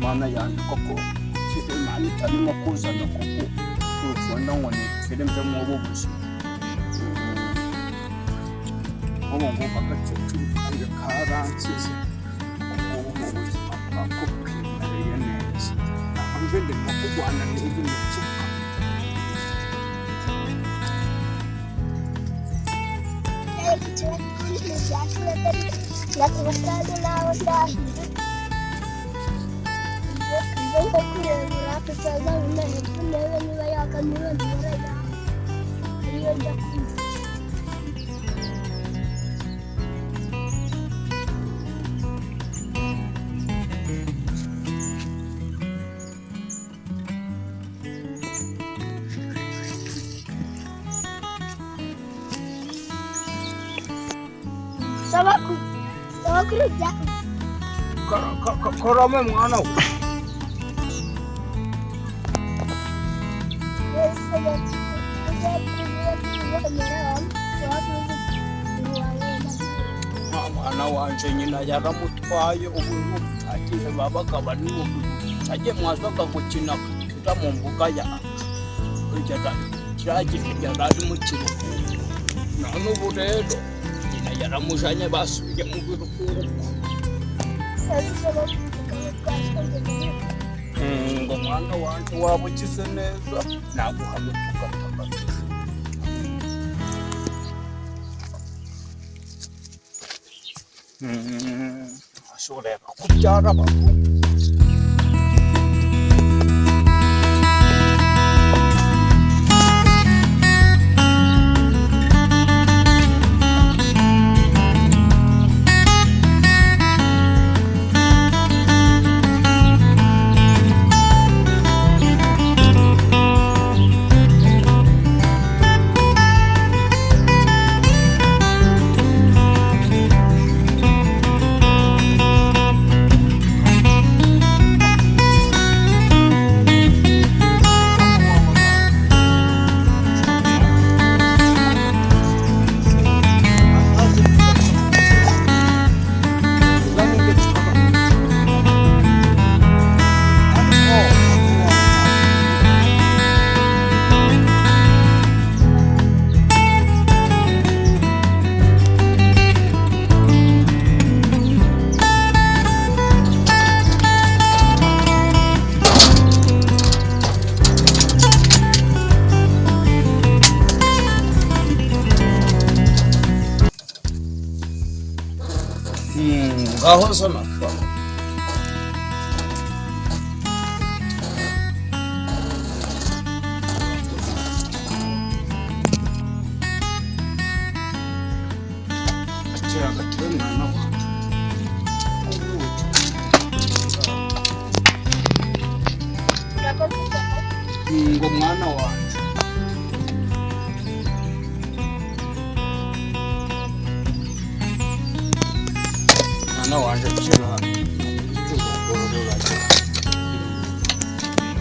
Mana yanjye koko, Imana itarimo kuzana kuko urufunda ngo nipfire mve muri ubu buzima. Nk'ubu ngubu agakecuru kanjye karansize, ubu ngubu ubuzima bwako bwimereye neza, aho nje ndimo kurwana n'iyi mitsuka. Sogokuru Karame mwana we. Mwana wanje, nyina yaramutwaye. Ubu cyagihe babaga bari mu cyagihe mwazaga gukina agapira mu mbuga yacu, kiriya gihe yari ari mu kiruhuko. None ubu rero nyina yaramujanye, basubiye mu biruhuko. Ngo mwana wanje, waba ukize neza, naguhamya tugatagatifu. Ashobora kubyara abahungu. Ngaho zana sha. Akira agatebe, mwana wanjye. Ngo mwana wanjye. Mwana wanjye, kira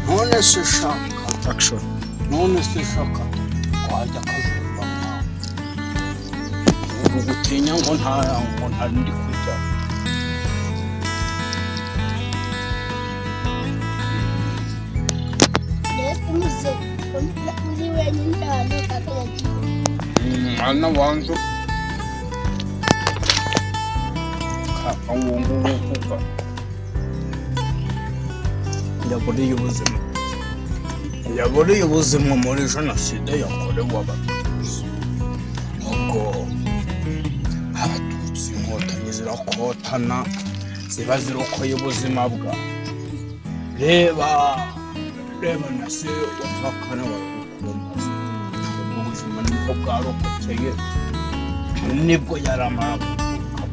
none se shaka. Action. None se shaka, wajya akajumba mwana, ubu gutinya ngo nta ngo ntari ndi kujya. Mbese uri wenyine ahantu kaka yagiye? Mwana wanjye, kaka uwo nguwo uvuga yaburiye ubuzima, yaburiye ubuzima muri Jenoside yakorewe Abatutsi. Ubwo Abatutsi, Inkotanyi zirakotana, ziba zirokoye ubuzima bwa reba reba na se wa kane wari, ubwo buzima nibwo bwarokokeye, nibwo yaramara kuvuka.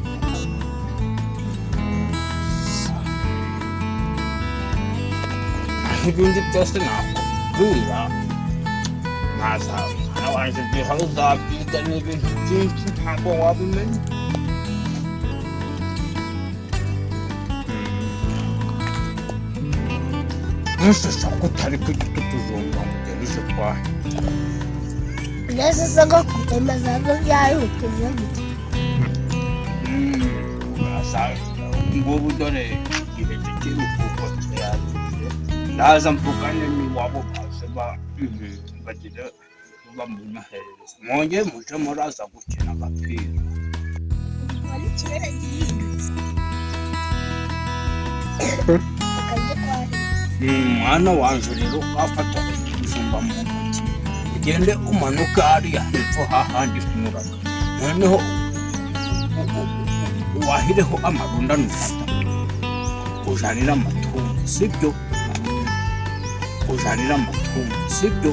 Aho ibindi byose nakubwira, naza mwana wanjye, igihe uzabyiga ni ibintu byinshi, ntabwo wabimenya. Ntuse ko utari kurya utu tujumba ngo ugende uje kwahe. Mbese sogokuru, amazago byarukije gute? Ngubu dore igihe cy'ikiruhuko. Ndaza mvugane n'iwabo, baze bagire bamunyoherereza, mwongere muje muraza gukina agapira. Ubona ikirere gihindutse, akajya kwahira. Mwana wanje, rero wafata ibijumba mu ntoki, ugende umanuke hariya hepfo hahandi nkuraga, noneho wahireho amarundano atatu, ujanire amatungo, sibyo? Ujanire amatungo, sibyo?